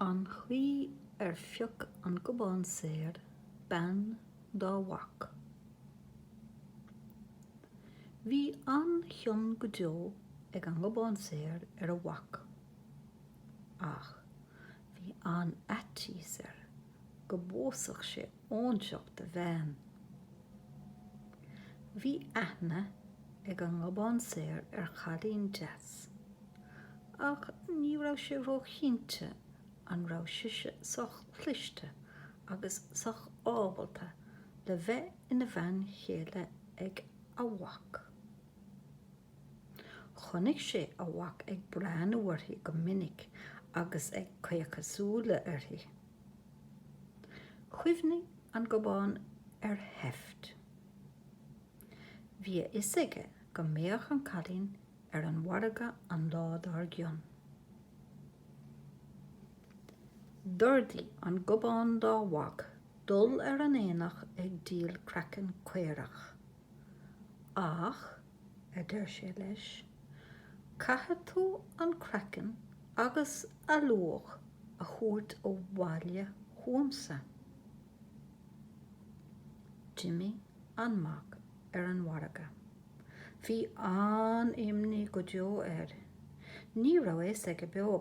An chaoi ar phioc an Gobán Saor bean dá mhac. Bhí an-chion go deo ag an nGobán Saor ar a mhac. Ach bhí an-fhaitíos air go bpósfadh sé óinseach de bhean. Bhí aithne ag an nGobán Saor ar chailín deas. Ach ní raibh sé róchinnte an raibh sise sách cliste agus sách ábalta le bheith ina bhean chéile ag a mhac. Chonaic sé a mhac ag breathnú uirthi go minic agus ag caochadh súile uirthi. Chuimhnigh an Gobán ar sheift. Bhí a fhios aige go mbeadh an cailín ar an mhargadh an lá dár gcionn. D'ordaigh an Gobán dá mhac dul ar an aonach ag díol craiceann caorach. Ach, a deir sé leis, caithfidh tú an craiceann agus a luach a thabhairt abhaile chugamsa. D'imigh an mac ar an mhargadh. Bhí an-imní go deo air. Ní raibh a fhios aige beo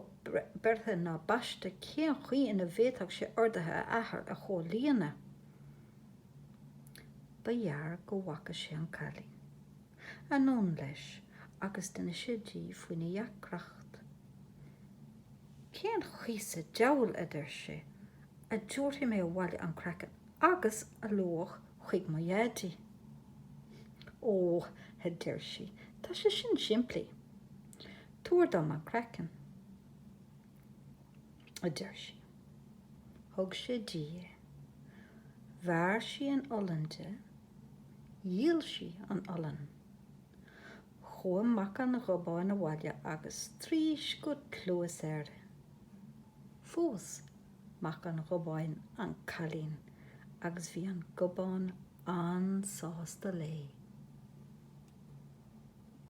beirthe ná baiste cén chaoi ina bhféadfadh sé orduithe a athar a chomhlíonadh. Ba ghearr go bhfaca sé an cailín. Anonn leis agus d'inis sé di faoina dheacracht. Cén chaoi sa diabhal, a deir sé, a dtabharfaidh mé abhaile an craiceann agus a luach chuig mo dhaidí? Ó, a deir sí, tá sé sin simplí. Tabhair dom an craiceann, a deir sí. Thug sé di é. Bhearr sí an olann de. Dhíol sí an olann. Chuaigh mac an Ghobáin abhaile agus straois go cluas air. Phós mac an Ghobáin an cailín agus bhí an Gobán an-sásta léi.